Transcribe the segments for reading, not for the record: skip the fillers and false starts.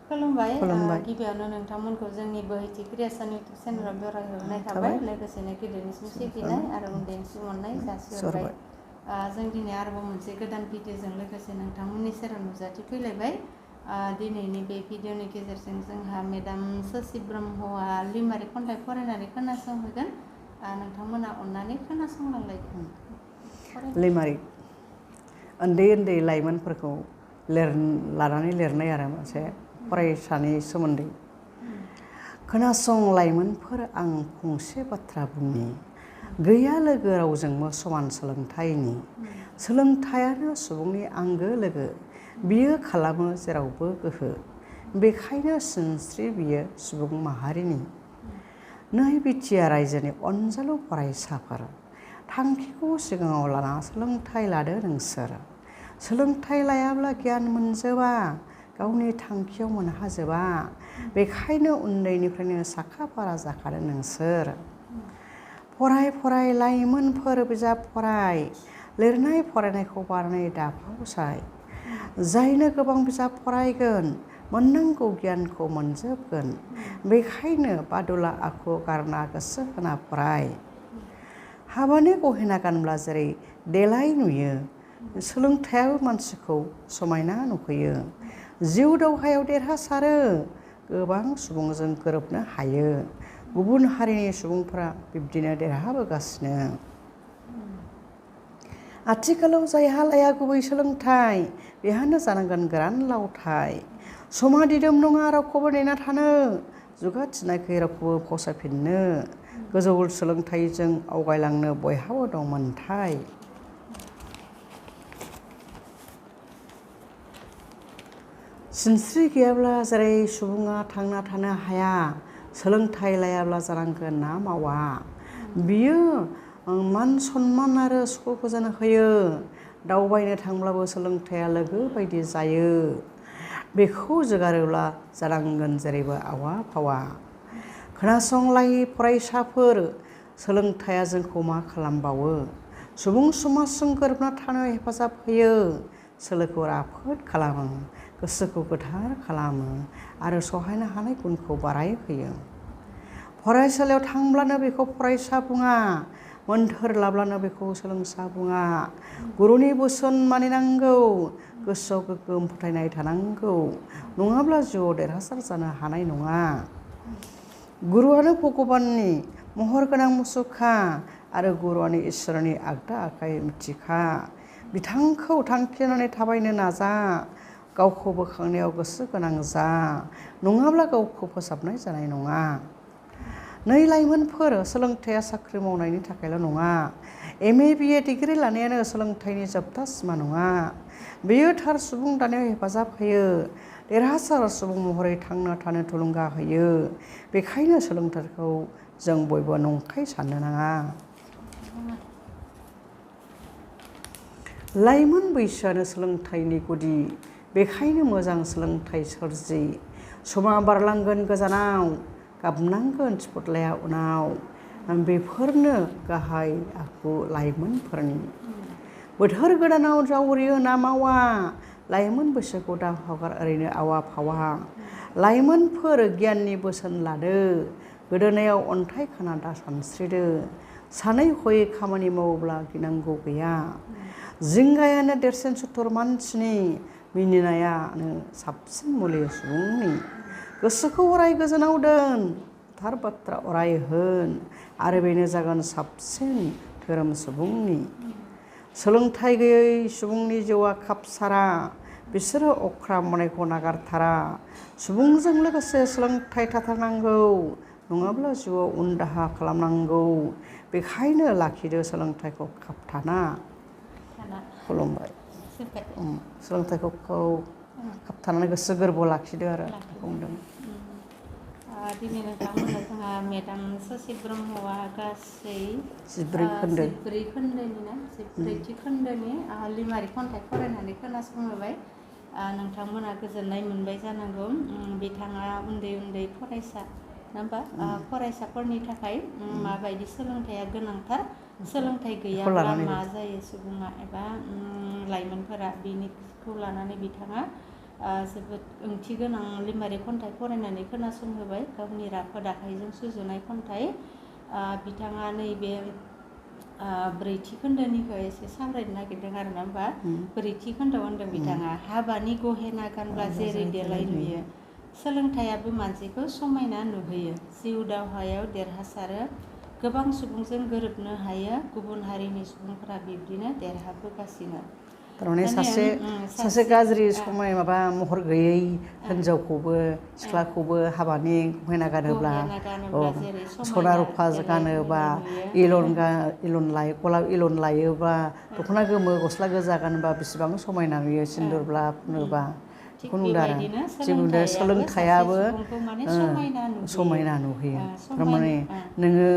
खुलुमबाय खुलुमबाय गिबियावनो नोंथांमोनखौ जोंनि बोहैथि क्रिएसन इउटुब चेनेलाव बरायहरनाय थाबाय लोगोसेनो गेदेरनिसिम सिबिनाय आरो उन्दैनिसिम अननाय जासिहरबाय जों दिनै आरोबाव मोनसे गोदान भिडिअजों लोगोसे नोंथांमोननि सेराव नुजाथि फैलायबाय दिनैनि बे भिडिअनि गेजेरजों जोंहा मेडाम ससि ब्रह्मआ लिमारिक खन्थाइ फरायनानै खोनासंहोगोन नोंथांमोना अननानै खोनासंलांलायदो लिमारिक उन्दै उन्दै लाइमोनफोरखौ लानानै लिरनाय आरो मोनसे फरायसानि सोमोन्दै खोनासं लाइमोनफोर आं फंसे बाथ्रा बुंनि गैया लोगो रावजोंबो समान सोलोंथाइनि सोलोंथाइयानो सुबुंनि आंगो लोगो बियो खालामो जेरावबो गोहो बेखायनो सिनस्रि बियो सुबुं माहारिनि नै बिटिआर रायजोनि अनजालु फरायसाफोर थांखिखौ सिगाङाव लाना सोलोंथाइ लादो नोंसोर सोलोंथाइ लायाब्ला गियान मोनजोबा गावनि थांखियाव मोनहाजोबा बेखायनो उन्दैनिफ्रायनो साखा फारा जाखादो नोंसोर फराय लाइमोनफोर बिजाब फराय लिरनाय फरायनायखौ बारनाय दाफावसाय जायनो गोबां बिजाब फरायगोन मोननांगौ गियानखौ मोनजोबगोन बेखायनो बादुला आखु गारना गोसो होना फराय हाबानि गहेना गानब्ला जेरै देलाय नुयो सोलोंथाइयाबो मानसिखौ समायना नुहैयो जिउ दावहायाव देरहासारो गोबां सुबुंजों गोरोबनो हायो गुबुन हारिनि सुबुंफोरा बिब्दिनो देरहाबोगासिनो आथिखालाव जायहा लाया गुबै सोलोंथाइ बेहानो जानांगोन गोरान लावथाइ समा दिदोम नङा रावखौबो नेना थानो जुगा थिनाखै रावखौबो फावसायफिननो गोजौ सोलोंथाइजों आवगायलांनो बयहाबो दं मोन्थाय सिनस्रि गैयाब्ला जेरै सुबुङा थांना थानो हाया सोलोंथाइ लायाब्ला जानांगोन ना मावा बियो मान सन्मान आरो सुखु गोजोन होयो दावबायनो थांब्लाबो सोलोंथाइया लोगो बायदि जायो बेखौ जोगारोब्ला जानांगोन जेरैबो आवा फावा खोनासंलाय फरायसाफोर सोलोंथाइया जोंखौ मा खालामबावो सुबुं समाजजों गोरोबना थानो हेफाजाब होयो सोलोखौ राफोद खालामो गोसोखौ गोथार खालामो आरो सहायनो हानाय गुनखौ बारायहोयो फरायसालियाव थांब्लानो बेखौ फरायसा बुङा मोन्थोर लाब्लानो बेखौ सोलोंसा बुङा गुरुनि बोसोन मानिनांगौ गोसोआव गोग्गोम फोथायनाय थानांगौ नङाब्ला जिउआव देरहासार जानो हानाय नङा गुरुआनो भगबाननि महर गोनां मुसुखा आरो गुरुआनो इसोरनि आगदा आखाइ मिथिखा बिथांखौ थांखिनानै थाबायनो नाजा गावखौ बोखांनायाव गोसो गोनां जा नङाब्ला गावखौ फोसाबनाय जानाय नङा नै लाइमोनफोर सोलोंथाइया साख्रि मावनायनि थाखायल' नङा MA BA डिग्री लानायानो सोलोंथाइनि जोबथा सिमा नङा बेयो थार सुबुं दानायाव हेफाजाब होयो देरहासार सुबुं महरै थांना थानो थुलुंगा होयो बेखायनो सोलोंथाइखौ जों बयबो नंखाय साननो नाङा लाइमोन बैसोआनो सोलोंथाइनि गुदि बेखायनो मोजां सोलोंथाइ सोरजि समा बारलांगोन गोजानाव गाबनांगोन थिफुदलाया उनाव बेफोरनो गाहाय आखु लाइमोनफोरनि बोथोर गोदानाव जावरियो ना मावा लाइमोन बैसोखौ दा हगार ओरैनो आवा फावा लाइमोनफोर गियाननि बोसोन लादो गोदोनायाव अन्थाइ खाना दा सानस्रिदो सानै हयै खामानि मावोब्ला गिनांगौ गैया जिंगायानो देरसिन सुथुर मानसिनि मिनिनायानो साबसिन मुलि सुबुंनि गोसोखौ अराय गोजोनाव दोन थार बाथ्रा अराय होन आरो बेनो जागोन साबसिन धोरोम सुबुंनि सोलोंथाइ गैयै सुबुंनि जिउआ खाबसारा बिसोरो अख्रा मावनायखौ नागारथारा सुबुंजों लोगोसे सोलोंथाइ थाथारनांगौ नङाब्ला जिउआव उन दाहा खालामनांगौ बेखायनो लाखिदो सोलोंथाइखौ खाबथाना खुलुमबाय सोलोंथाइखौ खाबथानानै गोसो गोरबोआव लाखिदो आरो बुंदों दिनै नोंथांमोना जोंहा मेडाम ससि ब्रह्मआ गासै 14 खोन्दोनि लिमारिक खन्थाइ फरायनानै खोनासंहोबाय नोंथांमोना गोजोननाय मोनबाय जानांगौ बिथाङा उन्दै उन्दै फरायसा नङा होमबा फरायसाफोरनि थाखाय माबायदि सोलोंथाइया गोनांथार सोलोंथाइ गैयाब्ला मा जायो सुबुङा एबा लाइमोनफोरा बेनिखौ लानानै बिथाङा जोबोद ओंथि गोनां लिमारिक खन्थाइ फरायनानै खोनासंहोबाय गावनि राफोद आखाइजों सुजुनाय खन्थाइ बिथाङा नैबे ब्रैथि खोन्दोनिखौ एसे सावरायनो नागिरदों आरो ना होमबा ब्रैथि खोन्दोआव होनदों बिथाङा हाबानि गहेना गानब्ला जेरै देलाय नुयो सोलोंथाइयाबो मानसिखौ समायना नुहैयो जिउ दावहायाव देरहासारो गोबां सुबुंजों गोरोबनो हायो गुबुन हारिनि सुबुंफोरा बिब्दिनो देरहाबोगासिनो थारमाने सासे गाज्रि समाय माबा महर गैयै हिनजावखौबो सिख्लाखौबो हाबानि गहेना गानोब्ला सना रुफा गानोबा गलाब इलन लायोबा दख'ना गोमो गस्ला गोजा गानोबा बेसेबां समायना नुयो सिन्दुरब्ला फुनोबा बेखौ नुदों आरो थिग नुदों सोलोंथाइयाबो समायना नुहैयो थारमाने नोङो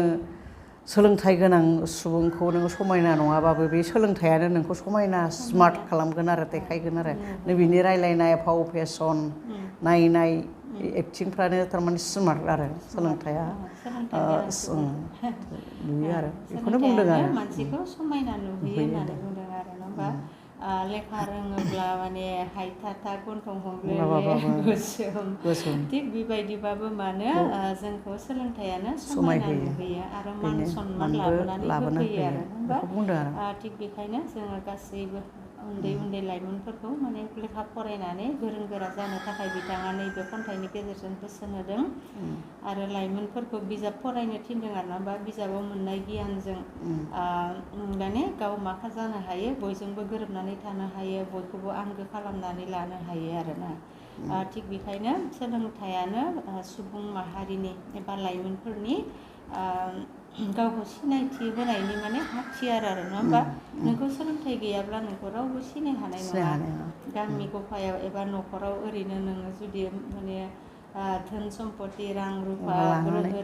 सोलोंथाइ गोनां सुबुंखौ नोङो समायना नङाबाबो बे सोलोंथाइयानो नोंखौ समायना स्मार्ट खालामगोन आरो देखायगोन आरो नों बिनि रायलायनाय फाव फेसन नायनाय एक्टिंफ्रानो थारमाने स्मार्ट आरो सोलोंथाइया नुयो आरो बेखौनो बुंदों आरो मानसिखौ समायना नुहैयो होननानै बुंदों आरो नङा होमबा लेखा रोङोब्ला माने हायथाथा गन्थं हमलेले गोसोम थिग बेबायदिबाबो मानो जोंखौ सोलोंथाइयानो समायना नुहैयो आरो मान सनमान लाबोनानै होफैयो आरो होमबा थिग बेखायनो जोङो गासैबो उन्दै लाइमोनफोरखौ माने लेखा फरायनानै गोरों गोरा जानो थाखाय बिथाङा नैबे खन्थाइनि गेजेरजों बोसोन होदों आरो लाइमोनफोरखौ बिजाब फरायनो थिनदों आरो ना बा बिजाबाव मोननाय गियानजों माने गाव मा जानो हायो बयजोंबो गोरोबनानै थानो हायो बयखौबो आंगो खालामनानै लानो हायो आरोना थिग बेखायनो सोलोंथाइयानो सुबुं माहारिनि एबा लाइमोनफोरनि गावखौ सिनायथि होनायनि माने हाथियार आरो नङा होमबा नोंखौ सोलोंथाइ गैयाब्ला नोंखौ रावबो सिनाय हानाय नङा गामि गफायाव एबा न'खराव ओरैनो नोङो जुदि माने धोन सम्पति रां रुफा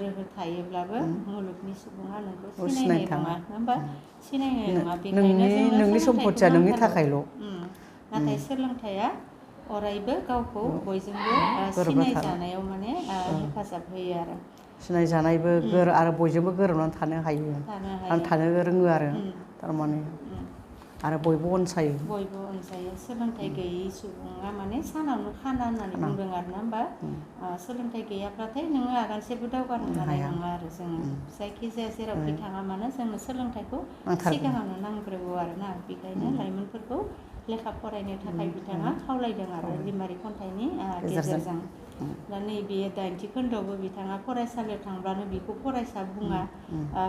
रोहो थायोब्लाबो मुलुगनि सुबुङा नोंखौ सिनायनाय नङा होमबा सिनायनाय नङा बेखायनो जोंनो नोंनि सम्पतिया नोंनि थाखायल' नाथाय सोलोंथाइया अरायबो गावखौ बयजोंबो सिनायजानायाव माने हेफाजाब होयो आरो सिनायजानायबो आरो बयजोंबो गोरोबनानै थानो हायो थानो रोङो आरो थारमाने आरो बयबो अनसायो सोलोंथाइ गैयै सुबुङा माने सानावनो खाना होननानै बुंदों आरो ना होमबा सोलोंथाइ गैयाब्लाथाय नोङो आगानसेबो दावगानो हानाय नङा आरो जोङो जायखिजाया जेरावखि थाङा मानो जोंनो सोलोंथाइखौ सिगाङावनो नांग्रोगौ आरोना बेखायनो लाइमोनफोरखौ लेखा फरायनो थाखाय बिथाङा खावलायदों आरो लिमारिक खन्थाइनि गेजेरजों दा नैबे 8थि खोन्दोआवबो बिथाङा फरायसालियाव थांब्लानो बेखौ फरायसा बुङा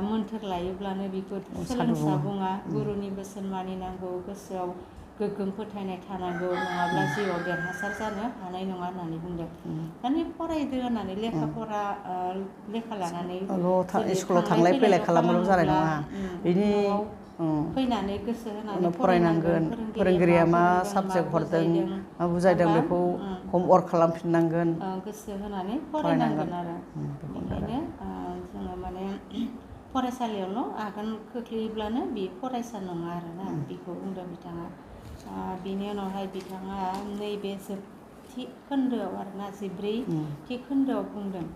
मोन्थोर लायोब्लानो बेखौ सोलोंसा बुङा गुरुनि बोसोन मानिनांगौ गोसोआव गोग्गोम फोथायनाय थानांगौ नङाब्ला जिउआव देरहासार जानो हानाय नङा होननानै बुंदों माने फरायदो होननानै लेखा लानानै स्कुलाव थांलाय फैलाय खालामबाल' जानाय नङा बिनि फैनानै गोसो होनानै फरायनांगोन फोरोंगिरिया मा साबजेक्ट हरदों मा बुजायदों बेखौ हमवर्क खालामफिननांगोन गोसो होनानै फरायनांगोन आरो बेनिखायनो जोङो माने फरायसालियावल' आगान खोख्लैयोब्लानो बे फरायसा नङा आरोना बेखौ बुंदों बिथाङा बेनि उनावहाय बिथाङा नैबे जोबथि खोन्दोआव आरोना 14थि खोन्दोआव बुंदों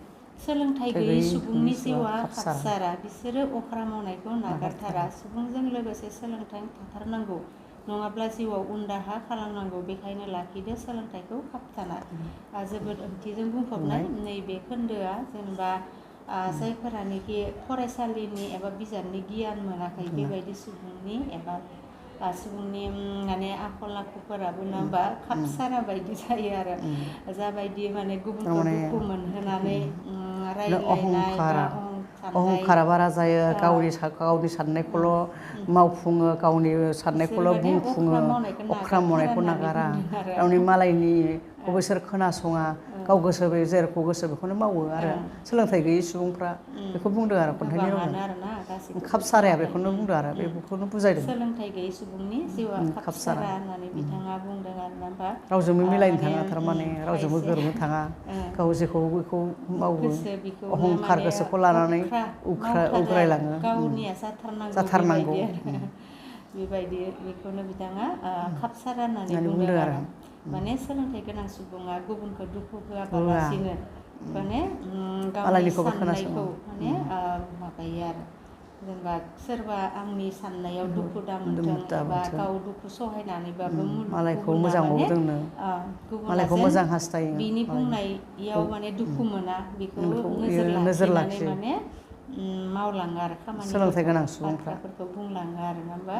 सोलोंथाइ गैयै सुबुंनि जिउआ खापसारा बिसोरो अख्रा मावनायखौ नागारथारा सुबुंजों लोगोसे सोलोंथाइ थाथारनांगौ नङाब्ला जिउआव उनदाहा खालामनांगौ बेखायनो लाखिदो सोलोंथाइखौ खाबथाना जोबोद ओंथिजों बुंफबनाय नैबे खोन्दोआ जेनेबा जायफोरानोखि फरायसालिनि एबा बिजाबनि गियान मोनाखै बेबायदि सुबुंनि एबा सुबुंनि माने आखल आखुफोराबो नङा होमबा खापसारा बायदि जायो आरो जाबायदि माने गुबुनखौ दुखु मोनहोनानै रायज्लायनाय अहंखारा बारा जायो गावनि साननायखौल' मावफुङो गावनि साननायखौल' बुंफुङो अख्रा मावनायखौ नागारा गावनि मालायनिखौ बिसोर खोनासङा गाव गोसो जेरखौ गोसो बेखौनो मावो आरो सोलोंथाइ गैयै सुबुंफ्रा बेखौ बुंदों आरो खन्थाइनि रावजों खापसाराया बेखौनो बुंदों आरो बेखौनो बुजायदों सोलोंथाइ गैयै सुबुंनि जिउआ खापसारा होननानै बिथाङा बुंदों आरोना होमबा रावजोंबो मिलायनो थाङा थारमाने रावजोंबो गोरोबनो थाङा गाव जेखौ बेखौ मावो अहंखार गोसोखौ लानानै उग्रायलाङो गावनिया जाथारनांगौ बेबायदि बेखौनो बिथाङा खापसारा होननानै बुंदों आरो माने सोलोंथाइ गोनां सुबुङा गुबुनखौ दुखु होआबालासिनो माने गावनि साननायखौ माने माबायो आरो जेनेबा सोरबा आंनि साननायाव दुखु दा मोनथों एबा गाव दुखु सहायनानैबाबो मालायखौ मोजां मोनदोंनो मालायखौ मोजां हास्थायो बिनि बुंनायाव माने दुखु मोना बेखौ नोजोर लाखिनानै माने मावलाङो आरो खामानि सोलोंथाइ गोनां सुबुंफ्रा बाथ्राफोरखौ बुंलाङो आरो नङा होमबा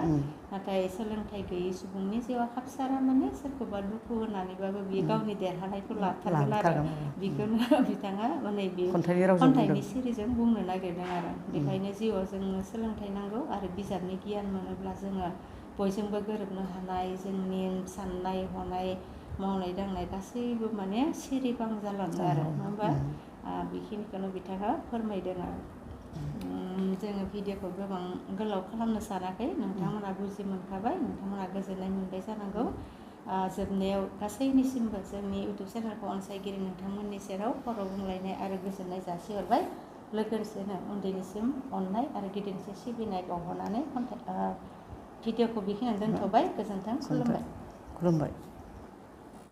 नाथाय सोलोंथाइ गैयै सुबुंनि जिउआ खाबसारा माने सोरखौबा दुखु होनानैबाबो बियो गावनि देरहानायखौ लाथारगोन आरो बेखौनो बिथाङा माने बे खन्थाइनि सिरिजों बुंनो नागिरदों आरो बेखायनो जिउआव जोंनो सोलोंथाइ नांगौ आरो बिजाबनि गियान मोनोब्ला जोङो बयजोंबो गोरोबनो हानाय जोंनि साननाय हनाय मावनाय दांनाय गासैबो माने सिरिबां जालाङो आरो नङा होमबा बेखिनिखौनो बिथाङा फोरमायदों आरो जोङो भिडिअखौ गोबां गोलाव खालामनो सानाखै नोंथांमोना बुजि मोनखाबाय नोंथांमोना गोजोननाय मोनबाय जानांगौ जोबनायाव गासैनिसिमबो जोंनि इउटुब चेनेलखौ अनसायगिरि नोंथांमोननि सेराव खर' बुंलायनाय आरो गोजोननाय जासिहरबाय लोगोसेनो उन्दैनिसिम अननाय आरो गिदिरनिसिम सिबिनाय बावहरनानै भिडिअखौ बेखिनियावनो दोनथ'बाय गोजोन्थों खुलुमबाय